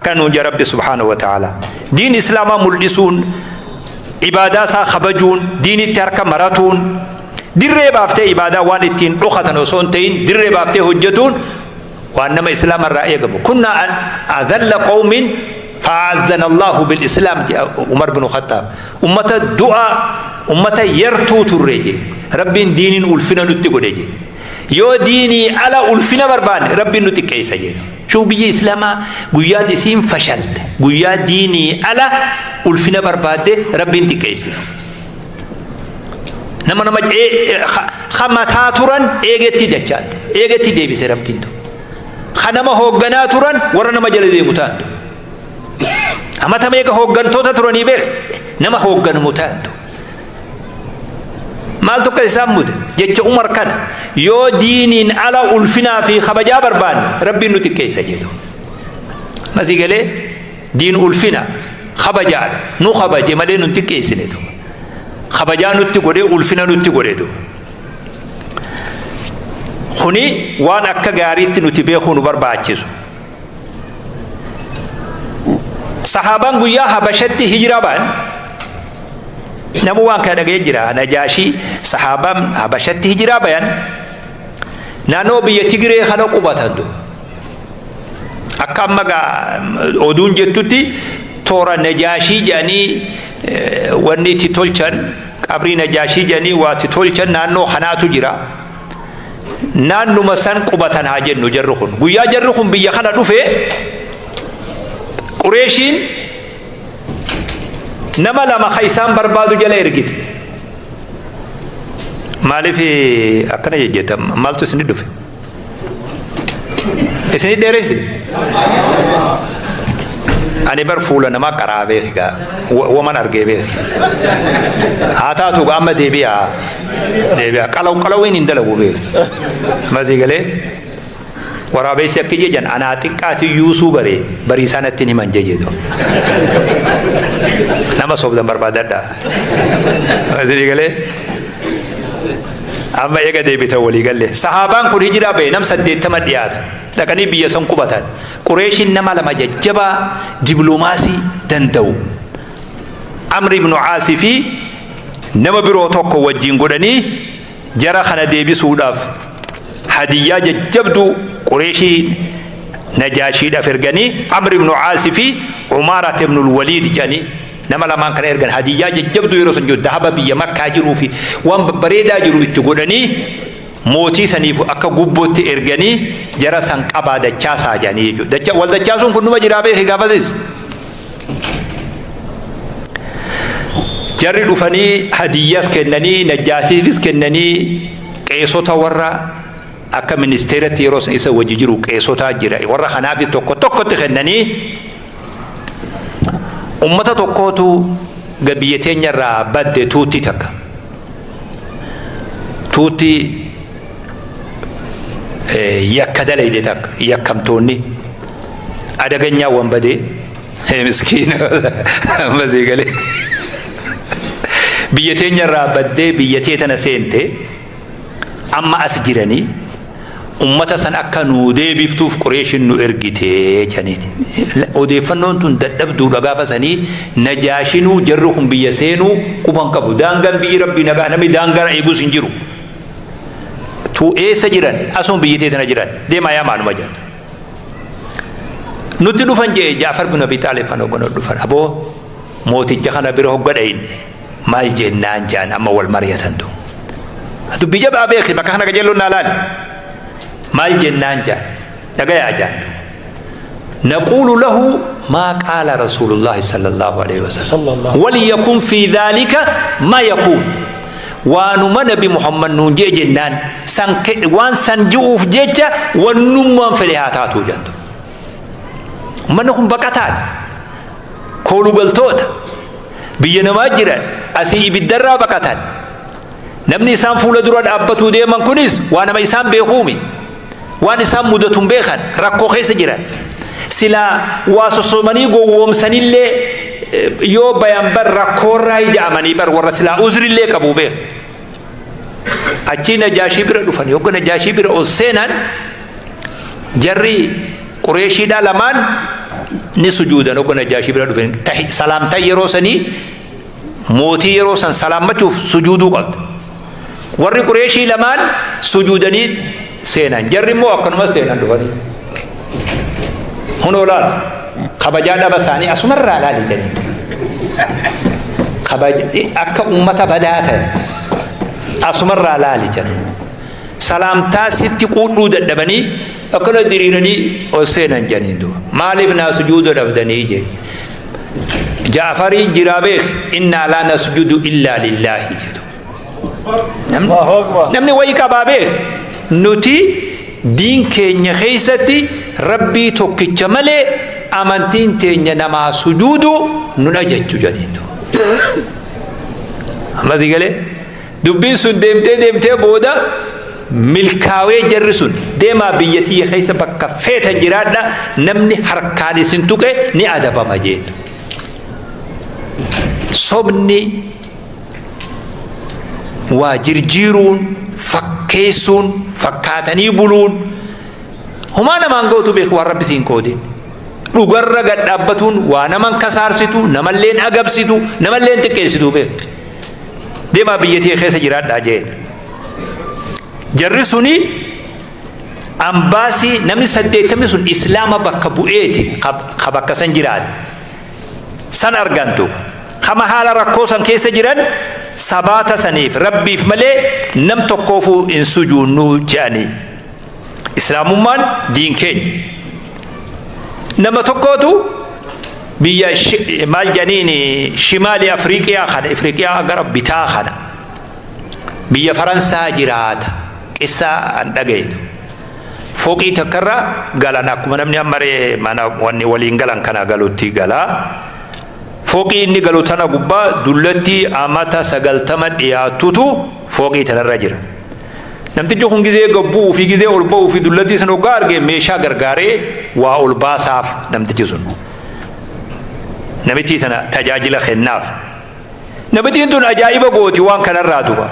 Akkana nuun jedha Rabbi subhaanahu wa ta'ala. Diin Islaamaa mul'isuun, ibaadaa isaa kabajuun, diinitti harka maratuun, dirree baaftee ibaadaa waan ittiin dhokatan osoo hin ta'in dirree baaftee hojjetuun waan nama Islaama irraa eegamu. Kunna adalla qawmin fa'azzana Allahu bil Islaam jedha Umar bin Khattaab. Ummata du'aa, ummata yartuu turre je. Rabbiin diiniin ulfina nutti godhe je. Yoo diinii ala ulfina barbaanne Rabbiin nu xiqqeessa je. Shuu biyyi Islaamaa guyyaan isiin fashalte, guyyaa diinii ala ulfina barbaadde Rabbiin xiqqeesse. Nama nama ka mataa turan eegetti dachaan, eegetti deebise Rabbiin. Ka nama hoogganaa turan warra nama jala deemu ta'an. Amata meeqa hooggantoota turanii beek nama hoogganamu ta'an. Maaltu akka isaan mude? Jecha Umar kana yoo diiniin ala ulfinaa fi kabajaa barbaanne Rabbiin nu xiqqeessa jedhu. Masii galee diin ulfina kabajaadha. Nu kabaje malee nu xiqqeessine duuba. Kabajaa nutti godhee ulfina nutti godhe duuba. Kuni waan akka gaariitti nuti beekuu nu barbaachisu. Sahaabaan guyyaa Habashatti hijiraa ba'an namu waan kana dhaga'ee jira. Najaashii sahaabaan Habashatti hijiraa bayan naannoo biyya Tigiree kana qubatan duuba. Akka amma oduun jettutti toora Najaashii jedhanii wanni itti tolchan, qabrii Najaashii jedhanii waa itti tolchan naannoo kanaatu jira. Naannuma san qubatan haa jennu jarri kun. Guyyaa jarri kun biyya kana dhufe Qureeshiin nama lama ka isaan barbaadu jala ergite. Maaliif akkana jejjeta? Maaltu isin dhufe? Isin dheeresse? Ani bar fuula namaa qaraa beeki gaa waman argee beeki. Haa taatu gaa amma deebi'aa. Deebi'aa qalaw qalawiin hin dalagu beeki. Masii galee waraabeessi akka jejan anaa xiqqaati yuusuu bare bariisaa natti hin himan jejeetu. Nama sobdan barbaadadha. Masii galee amma eega deebitan walii galle. Sahaabaan kun hijiraa bahe nam 80 dhiyaatan. Dhaqanii biyya san qubatan. Qureeshiin nama lama jajjabaa dibloomaasii danda'u Amr ibn Aas fi nama biroo tokko wajjin godhanii jara kana deebisuudhaaf hadiyyaa jajjabduu Qureeshii Najaashiidhaaf erganii, Amr ibn Aas fi Umaarat ibn Waliid jedhanii nama lamaan kana ergan. Hadiyyaa jajjabduu yeroo san jiru, dahaba biyya Makkaa jiruu fi waan babbareedaa jiru itti godhanii mootii saniif akka gubbootti erganii jara san qabaa dachaasaa jedhanii jechuudha. Dacha, wal dachaasuun kun numa jiraa beeki gaafasis. Jarri dhufanii hadiyyaas kennanii Najjaashiifis kennanii, qeesota warra akka ministeeratti yeroo san isa wajji jiru qeesotaa jira, warra kanaafis tokko tokkotti kennanii, ummata tokkootu biyya teenya irraa badde, tuutti takka. Tuutti yakka dalayde takka, yakkamtoonni adaganyaa wanbadee miskiina masii galee biyya teenya irraa baddee biyya tee tana seente, amma as jiranii, ummata san akka nuu deebiftuuf Qureeshin nu ergite jedhaniin. Odeeffannoon tun dadhabduudha gaafa sanii. Najaashinuu jarri kun biyya seenuu quban qabu. Daangaan biyyi Rabbii nagaa, namni daangaa eegus hin jiru. Tu eessa jiran? Asuma biyya tee tana jiran. Deemaa yaa maanuma jedhan. Nutti dhufan jee Jaafar bin Abi Xaalib kan hogganu dhufan. Aboo, mooticha kana bira hogga dhayinne maal jennaan jedhan, amma wal mari'atan tu. Dubbii jabaa beeki, bakka kana qajeelloon naa laali. Maal jennaan jedhan, dhagayaa jedhan. نقول له ما قال رسول الله صلى الله عليه وسلم وليكن في ذلك ما يكون. Waanuma Nabi Muhammad nuun jee jennaan san, waan san ji'uuf jecha wannummaan fedhe haa taatu jedhan. Ummanni kun baqataadha. Koolugaltoota biyya namaa jiran, asii ibiddarraa baqatan. Namni isaan fuula dura dhaabbatuu deeman kunis waa nama isaan beekuumi. Waan isaan mudatu hin beekan, rakkoo keessa jiran. Silaa waa sossobanii gowwoomsanillee yoo bayan bar rakkoorraa ija'amanii bar warra silaa uzrillee qabu beeku. Achii Najaashii bira dhufan. Yogga Najaashii bira ol seenan jarri Qureeshiidhaa lamaan Ni sujuudan hogga Najaashii bira dhufe. Salaamtaa yeroo sanii, mootii yeroo san salaammachuuf sujuuduu qabda. Warri Qureeshii lamaan sujuudanii seenan, jarri immoo akkanuma seenan dhufanii. Hunoo laal, kabajaa dhaba isaanii asumarraa laali jedhanii. Kabaja akka ummata badaa ta'e asumarraa laali jedhan. Salaamtaa sitti quudhuu dadhabanii akkana diriiranii ol seenan jedhanii duuba. Maaliif naa sujuuda dhabdanii jedhe. Jaafarii jiraa beek, innaa laa nasjudu illaa lillaahi jedhu. Namni wayii qabaa beek, nuti diin keenya keessatti Rabbii tokkicha malee amantiin teenya namaa sujuudu nun ajajju jedhanii. Ammas galee dubbiin sun deemtee deemtee booda milkaawee, jarri sun deemaa biyya tiyya keessa bakka feetan jiraadha, namni harkaan isin tuqe ni adabama jeetu. Sobni waa jirjiiruun, fakkeessuun, fakkaatanii buluun humaa namaan gootu beeku, waan Rabbi siin qoodin. Dhugarra gad dhaabbatuun waa naman kasaarsitu, namalleen agabsitu, namalleen xiqqeessitu beeku. Deemaa biyya tiyya keessa jiraadhaa jeen. Jarri suni ambaasii namni 80 sun Islaama bakka bu'eeti ka bakka san jiraate. San argantu. Kama haala rakkoo san keessa jiran sabaata saniif Rabbiif malee nam tokkoofuu hin sujuunnuu je'anii. Islaamummaan diin keenya. Nama tokkootu biyya maal jedhaniin, shimaali Afriiqiyaa kana, Afriiqiyaa gara bitaa kana, biyya Faransaa jiraata. Qissaa an dhagaye. Fooqii takkarra galan, akkuma namni ammaree mana wanni waliin galan kana galutti galaa. Fooqii inni galu tana gubbaa dullatti amata 90 dhiyaatutu fooqii tanarra jira. Namtichi kun gizee gabbuu fi gizee ol ba'uu fi dullattii sana hoggaa arge meeshaa gargaaree waa ol baasaaf namtichi sun. Namittii tana tajaajila kennaaf. Namittiin tun ajaa'iba gooti waan kanarraa duba.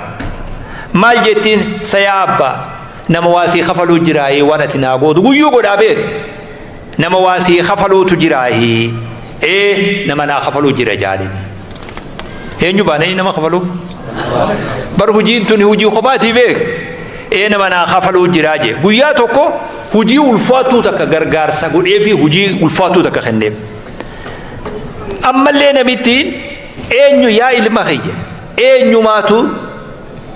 Maal jettiin? Sayaa abbaa, nama waa sii kafaluu jiraayii, waan ati naa gootu guyyuu godhaa beek. Nama waa sii kafaluutu jiraayii? Ee, nama naa kafaluu jira jaaniin. Eenyu baananii nama kafaluuf? Bar hujiin tun hujii kophaatii beek. Ee, nama naa kafaluu jiraa jee. Guyyaa tokko hujii ulfaatuu takka gargaarsa godhee fi hujii ulfaatuu takka kenneef. Ammallee namittiin, eenyu yaa ilma kiyya, eenyumaatu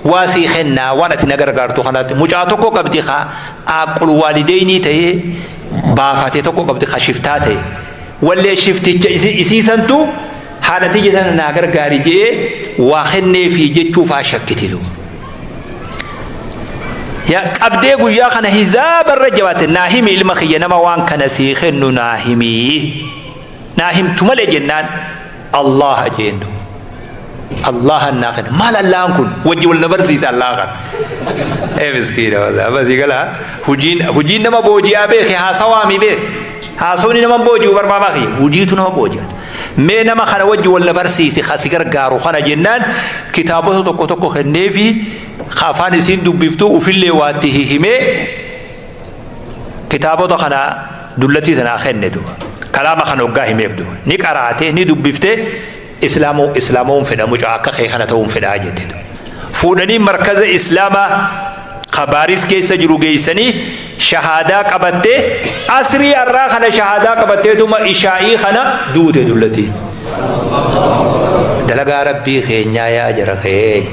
waa sii kennaa waan ati na gargaartu kanatti? Mucaa tokko qabdi ka aaqul waalideynii ta'ee baafate tokko qabdi, ka shiftaa ta'e. Wallee shifticha isiisantu haadha tiyya sana naa gargaari jee waa kenneefii jechuufaa shakkititu. Yaa qabdee guyyaa kana hizaaba irra jabaate, naa himi ilma kiyya, nama waan kana sii kennu naa himii. Naa himtu malee jennaan, Allaha jeendu. Allahan naa kenna. Maal Allahan kun? Wajji wal na barsiisa Allah kan. Ee miskiina wallah. Amma sii gala hujiin nama booji'aa beeke, haasawaami beeke. Haasawni nama booji'u barbaamaa kiyya. Hujiitu nama booji'a. Mee nama kana wajji wal na barsiisi kasi gargaaru kana jennaan, kitaabota tokko tokko kenneefi afaan isiin dubbiftu ufillee waatti hihimee kitaabota kana dullatii tanaa kenne duba. Kalaama kana hoggaa himeef duba. Ni qaraate, ni dubbifte, Islaamoo Islaamoon fedha, mucaa akka kee kana ta'uun fedhaa jette. Fuudhanii markaza Islaamaa ka Baaris keessa jiru geessanii shahaadaa qabattee, asrii har'aa kana shahaadaa qabatteetuma ishaa'ii kana duute dullatii. Dalagaa Rabbii keenyaa yaa jara keenya.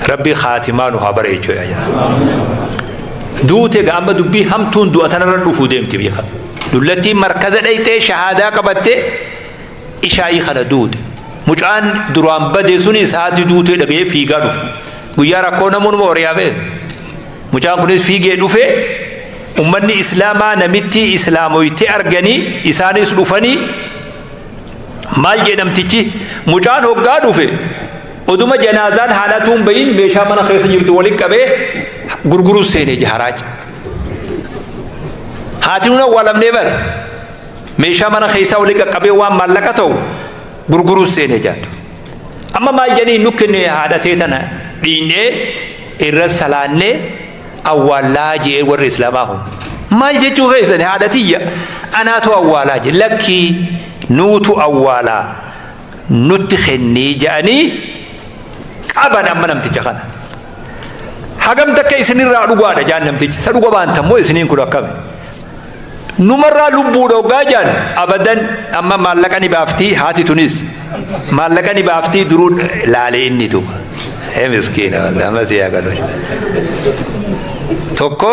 Rabbii kaatimaa nu haa bareechuu yaa jara. Duute gaa, amma dubbii hamtuun du'a tanarra dhufuu deemti biyya kana. Dullattiin markaza dhayxee shahaadaa qabattee ishaa'ii kana duute. Mucaan duraan bade sunis haati duutee dhaga'ee fiigaa dhufe. Guyyaa rakkoo namoonni horiyaa bee. Mucaan kunis fiigee dhufe. Ummanni Islaamaa namittii Islaamoyte arganii isaanis dhufanii, maal jee namtichi? Mucaan hoggaa dhufe oduma janaazaan haadhatuun bayin meeshaa mana keessa jirtu waliin qabee gurguruu seenee jaharaaja. Haati nun awwaalamnee bara meeshaa mana keessaa waliin qaqqabee waan maallaqa ta'u gurguruu seenee jaaddu. Amma maal jedhanii nu kenne, haadhatee tana dhiinnee irra salaannee awwaallaa jee warri Islaamaa kun. Maal jechuu keessani haadha tiyya anaatu awwaalaa je lakkii nuutu awwaalaa nutti kennii jedhanii qaban amma namticha kana. Hagam takka isinirraa dhugaadha jaan namtichi. Sa dhuga baantan moo isiniin kun akkami? Numarraa lubbuudha hoggaa jaan abadan amma maallaqa ni baaftii haati tunis maallaqa ni baaftii duruu laalee inni duuba. Ee miskiina amma si yaa galu. Tokko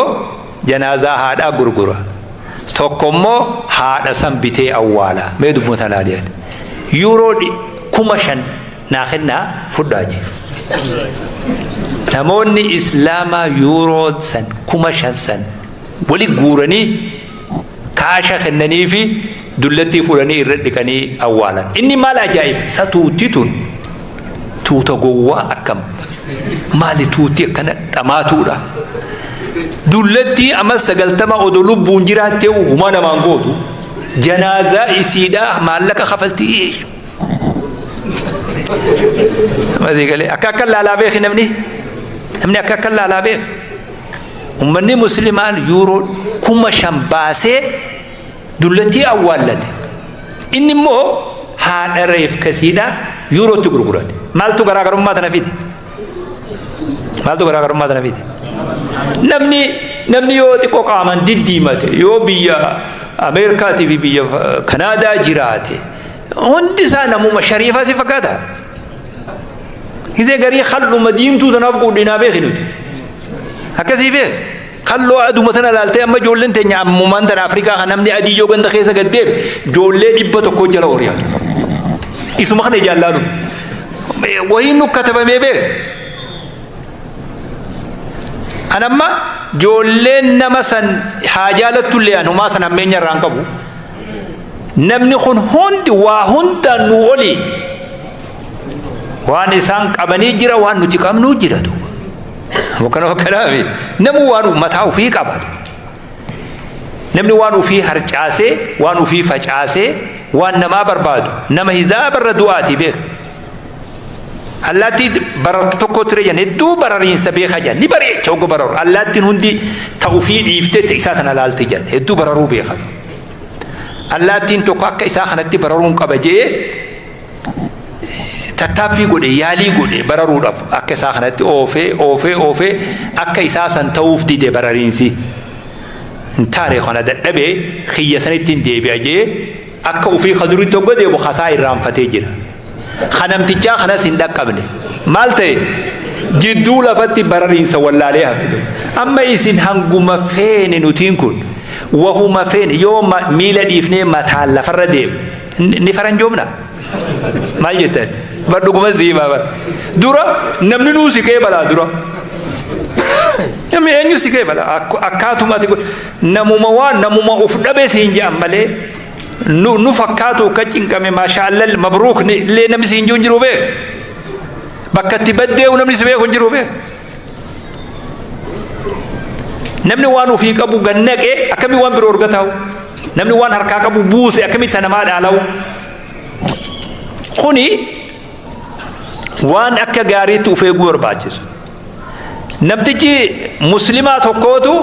janaazaa haadhaa gurgura. Tokko immoo haadha san bitee awwaala. Mee dubbii tanaa dhiyaate. Yuuroo 5,000 naa kennaa fudhaa jee. Namoonni Islaamaa yuuroo san 5,000 san wali guuranii kaasha kennanii fi dullattii fuudhanii irra dhiqanii awwaalan. Inni maal ajaa'ib sa tuutti tun tuuta gowwaa akkam maali tuutti akkana dhamaatuudha. Dullattii amma 90 odoo lubbuun jiraattee humaa namaan gootu janaazaa isiidhaa maallaqa kafaltii. Galee akka akka laalaa beeki namni namni akka akka laalaa beeki. Ummanni muslimaan yuuroo 5,000 baasee dullattii awwaallate. Inni immoo haadha reefkasiidha yuurootti gurgurate. Maaltu garaagarummaa tana fide? Maaltu garaagarummaa tana fide? Namni namni yoo xiqqoo qaamaan diddiimate yoo biyya Ameerikaatii fi biyya Kanaadaa jiraate hundi isaa namuma shariifaa si fakkaata. Gizee garii halluma diimtuu tanaaf quudhinaa beeki nuti. Akkasii beek. Halloo aduma tana laaltee amma ijoolleen teenya ammumaan tana Afrikaa kan namni adii yoo ganda keessa gad deeme ijoollee 100 jala horiyaatu. Isuma kana ijaan laalu. Wahiin nu katabamee beek. Anamma ijoolleen nama san haa jaalattullee an humaa san hammeenya irraa hin qabu. Namni kun hundi waa hundaan nuu olii. Waan isaan qabanii jira waan nuti qabnuu jira duuba. Akkana akkanaafi namni waan mataa ofii qaba. Namni waan ofii harcaasee waan ofii facaasee waan namaa barbaadu nama hizaabarra du'aatii beeka. Allaattii barartu tokko ture jan hedduu barariinsa beeka jan ni bareecha hogga bararu. Allaattiin hundi ta ofii dhiiftee ta isaa tana laalti jan hedduu bararuu beeka. Allaattiin tokko akka isaa kanatti bararuun qaba jee tattaaffii godhe yaalii godhe bararuudhaaf akka isaa kanatti oofee oofee oofee akka isaa san ta'uuf dide barariinsi. Hin taane kana dadhabee kiyya sanitti hin deebi'a jee akka ofii ka duritti hogga deemu kasaa irraanfatee jira. Ka namtichaa kanas hin dhaqqabne. Maal ta'e? Jidduu lafatti barariinsa wallaalee hafe. Amma isin hanguma feene nutiin kun wahuma feene yoo miila dhiifnee mataan lafarra deemu ni faranjoomna. Maal jettan? Bar dhuguma sii himaa bar. Dura namni nuu si qeebalaa dura. Namni eenyu si qeebala? Akkaatuma ati namuma waan namuma uf dhabe siin jedhan malee nu nu fakkaatu akka cinqame maashaallah mabruuk ni illee namni siin jiru hin jiru beek. Bakka itti baddeewu namni si beeku hin jiru beek. Namni waan ofii qabu gannaqe akkamii waan biroo argataa'u? Namni waan harkaa qabu buuse akkamitti namaa dhaala'u? Kuni waan akka gaariitti of eeguu barbaachisu. Namtichi muslimaa tokkootu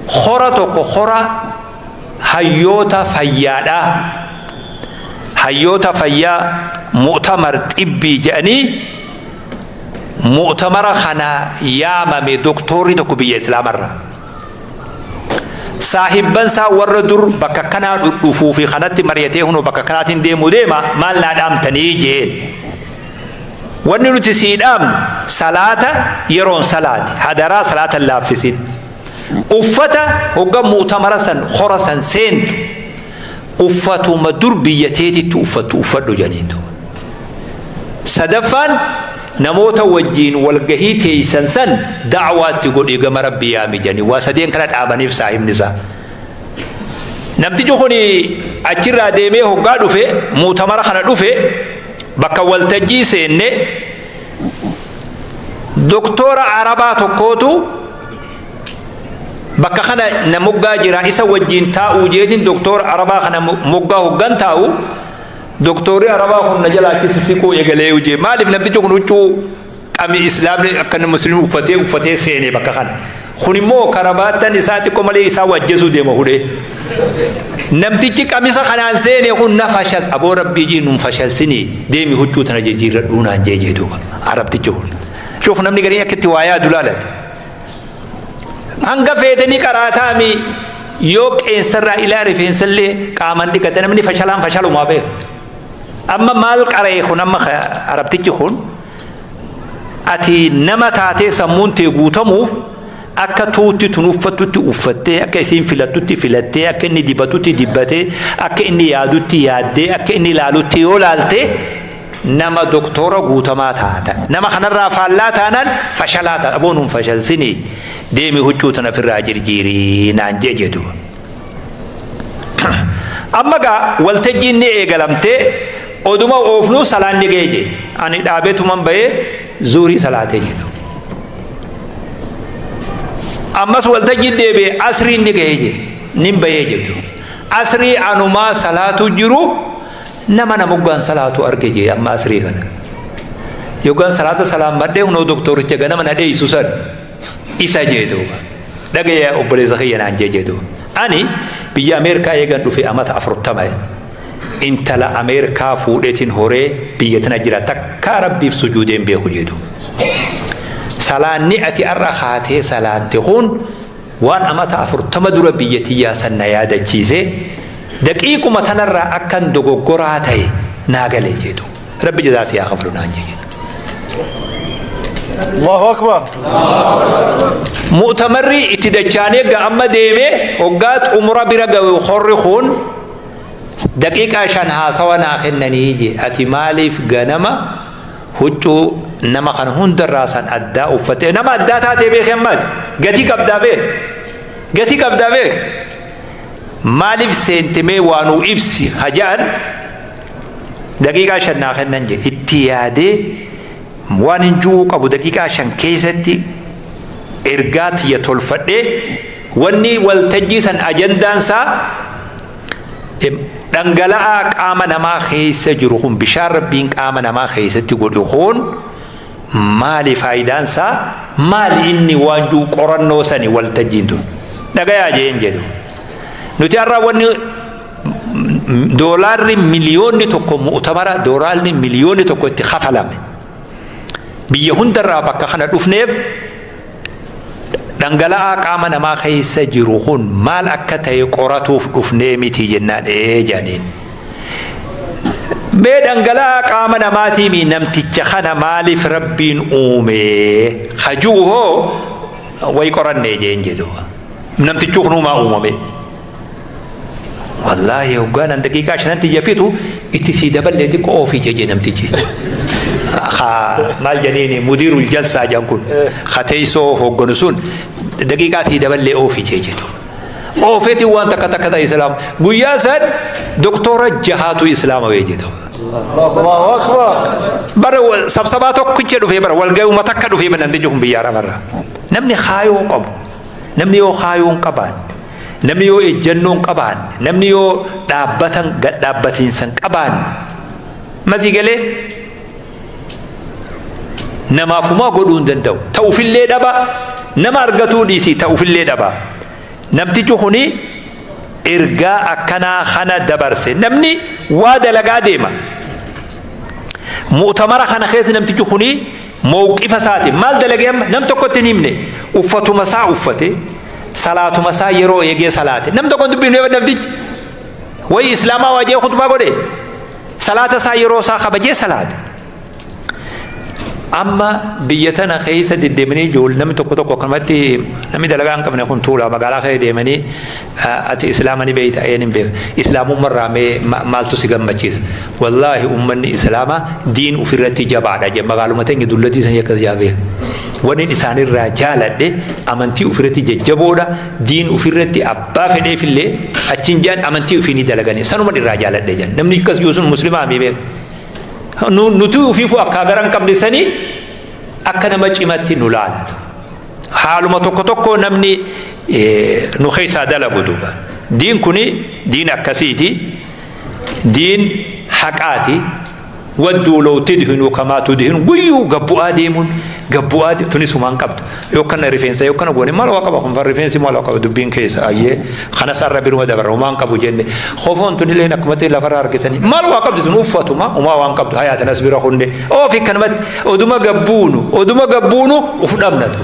hora tokko hora hayyoota fayyaadhaa. Hayyoota fayyaa mu'tamar xibbii jedhanii mu'tamara kana yaamame doktoorri tokko biyya islaamarraa. Saahibban isaa warra dur bakka kanaa dhudhufuu fi kanatti mari'atee hunoo bakka kanaatiin deemuu deema maal naa dhaamtanii jeen. Wanni nuti sii dhaamnu salaata yeroon salaati hadaraa salaata hin laaffisin. Uffata hogga mu'tamara san hora san seentu uffatuma dur biyya teetitti uffattu uffadhu jedhaniin duuba. Sadaffaan namoota wajjiin walgahii teeysan san da'waatti godhii gama Rabbii yaami jedhanii waa sadeen kana dhaamaniif saahibni isaa. Namtichi kun achirraa deemee hoggaa dhufe muutamara kana dhufe bakka waltajjii seenne doktora Arabaa tokkootu bakka kana na moggaa jira isa wajjiin taa'uu jeetiin doktora Arabaa kana moggaa hoggan taa'u doktorri Arabaa kun na jalaa achi sissiquu eegalee hojii maaliif namtichi kun huccuu qami islaamni akka inni musliimni uffatee uffatee seene bakka kana. Kun immoo karabaattan isaa xiqqoo malee isaa wajjesuu deema hudhee. Namtichi qamisa kanaan seene kun na fashal aboo rabbii jii nun fashalsinii deemi huccuu tana jijjiirradhuu naan jee jee duuba arabtichi kun. Shuuf namni gariin akka itti waa yaadu laalate. Hanga feetanii qaraataami yoo qeensarraa ilaa rifeensallee qaaman dhiqate namni fashalaan fashalumaa beeka. Amma maal qara'e kun amma arabtichi kun ati nama taatee sammuun tee guutamuuf akka tuutti tun uffattutti uffattee akka isiin filattutti filattee akka inni dibatutti dibbatee akka inni yaadutti yaaddee akka inni ilaalutti yoo laalte nama doktora guutamaa taata. Nama kanarraa faallaa taanaan fashalaa taata. Aboo nun fashalsinii deemi huccuu tana ofirraa jirjiirii naan jee jedhu. Amma gaa waltajjiin ni eegalamtee oduma oofnuu salaan ni ga'e jee. Ani dhaabeetuman bahee zuurii salaatee jedhu. Ammas waltajjiin deebi'e asriin ni ga'e jee. Nin bahee jedhu. Asrii anumaa salaatu jiru nama na moggaan salaatu arge jee amma asrii kana. Yoggaan salaata salaammadhee hunoo doktoricha ganama na dheeysu san isa jee duuba. Dhagaya obboleessa kiyya naan jee jee duuba. Ani biyya Ameerikaa eegan dhufe amata 40 intala Ameerikaa fuudheetiin horee biyya tana jira takkaa rabbiif sujuudeen beeku jee duuba. Salaanni ati har'a kaatee salaatte kun waan amata 40 dura biyya tiyyaa san na yaadachiise daqiiquma tanarraa akkan dogoggoraa ta'e naa gale jee duuba. Rabbi jazaa si haa kafalu naan jee jedhu. Allahu Akbar. Mu'tamarri itti dachaanee ga amma deemee hoggaa xumura bira gahu horri kun daqiiqaa 5 haasawa naa kennanii je ati maaliif ganama huccuu nama kana hundarraa san addaa uffattee nama addaa taatee beeki ammaati gatii qabdaa beek gatii qabdaa beek maaliif seentemee waa nuu ibsi hajaan daqiiqaa 5 naa kennan jedhe itti yaadee waan hin ju'uu qabu daqiiqaa 5 keessatti ergaa tiyya tolfadhee wanni waltajjii san ajandaan isaa dhangala'aa qaama namaa keessa jiru kun bishaan rabbiin qaama namaa keessatti godhe kun maali faayidaan isaa maali inni waan jiru qorannoo sani waltajjiin tun dhagayaa jeen jedhu nuti har'a wanni doolaarri miliyoonni tokko mu'tamara doolaarri miliyoonni tokko itti kafalame biyya hundarraa bakka kana dhufneef dhangala'aa qaama namaa keessa jiru kun maal akka ta'e qoratuuf dhufnee miti jennaan ee jedhaniin. Mee dhangala'aa qaama namaatiimi namticha kana maaliif rabbiin uume hajuu hoo wayi qorannee jeen jedhu. Namtichuu kunuumaa uumame. Wallaahi hoggaan an daqiiqaa shananti jafitu itti sii daballee xiqqoo oofii jeje namtichi. Ha maal jedhaniini mudiirul jalsaa jedhan kun ha teessoo hoogganu sun daqiiqaa sii daballee oofii jeje. Oofeetiin waan takka takka ta'e islaam guyyaa san doktora jahaatu islaama wee jedhu. Allahu Akbar. Bara sabsabaa tokkicha dhufee bara walga'uma takka dhufee bara namtichi kun biyya arabarra. Namni kaayoo qabu namni yoo kaayoo hin qabaanne namni yoo ejjennoo hin qabaanne namni yoo dhaabbatan gad dhaabbatiinsa hin qabaanne masii galee namaafumaa godhuu hin danda'u ta'ufillee dhaba nama argatuu dhiisii ta'ufillee dhaba namtichi kuni ergaa akkanaa kana dabarse namni waa dalagaa deema mu'tamara kana keessa namtichi kuni mawqifa isaati maal dalagee amma nam tokkotti hin himne uffatuma isaa uffate salaatuma isaa yeroo eegee salaate nam tokko hin dubbifne namtichi wayi islaamaa waajee khutbaa godhe salaata isaa yeroo isaa kabajee salaate Amma biyya tana keessa deddeemanii ijoollee namni tokko tokko akkanumatti namni dalagaa hin qabne kun tuula magaalaa keessa deemanii ati islaama ni beekta een hin beeka islaamummaa irraa mee maaltu si gammachiisa wallaahi ummanni islaamaa diin ofirratti jabaadha jedhe magaaluma teenya dullatii sanii akkas jaa beeka wanni isaanirraa jaaladhe amantii ofirratti jajjaboodha diin ofirratti abbaa fedheefillee achiin jaan amantii ofii ni dalagani sanuma irraa jaaladhe jedhan namni akkas jiru sun muslimaa mi beeka Nuti ufiifuu akkaa gara hin qabne sanii akka nama cimatti nu laala. Haaluma tokko tokko namni nu keessaa dalagu duuba. Diin kuni diin akkasiiti. Diin haqaati. Wadduu law tudhinu kamaa tudhinu guyyuu gabbu'aa deemuun gabbu'aa tunis humaan qabdu. Yookaan rifeensa yookaan goone maal waa qaba kun rifeensi maal waa qaba dubbiin keessa ayyee kana sarara biruma dabarra humaan qabu jenne. Kofoon tunilleen akkumatti lafarra argitanii maal waa qabdu tun uffatuma humaa waan qabdu hayaatan as bira hunde oofi kanumatti oduma gabbuunu oduma gabbuunu uf dhabnatu.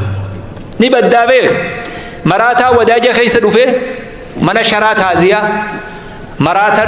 Ni baddaa beek maraataa wadaaja keessa dhufee mana sharaa taaziyaa maraataa.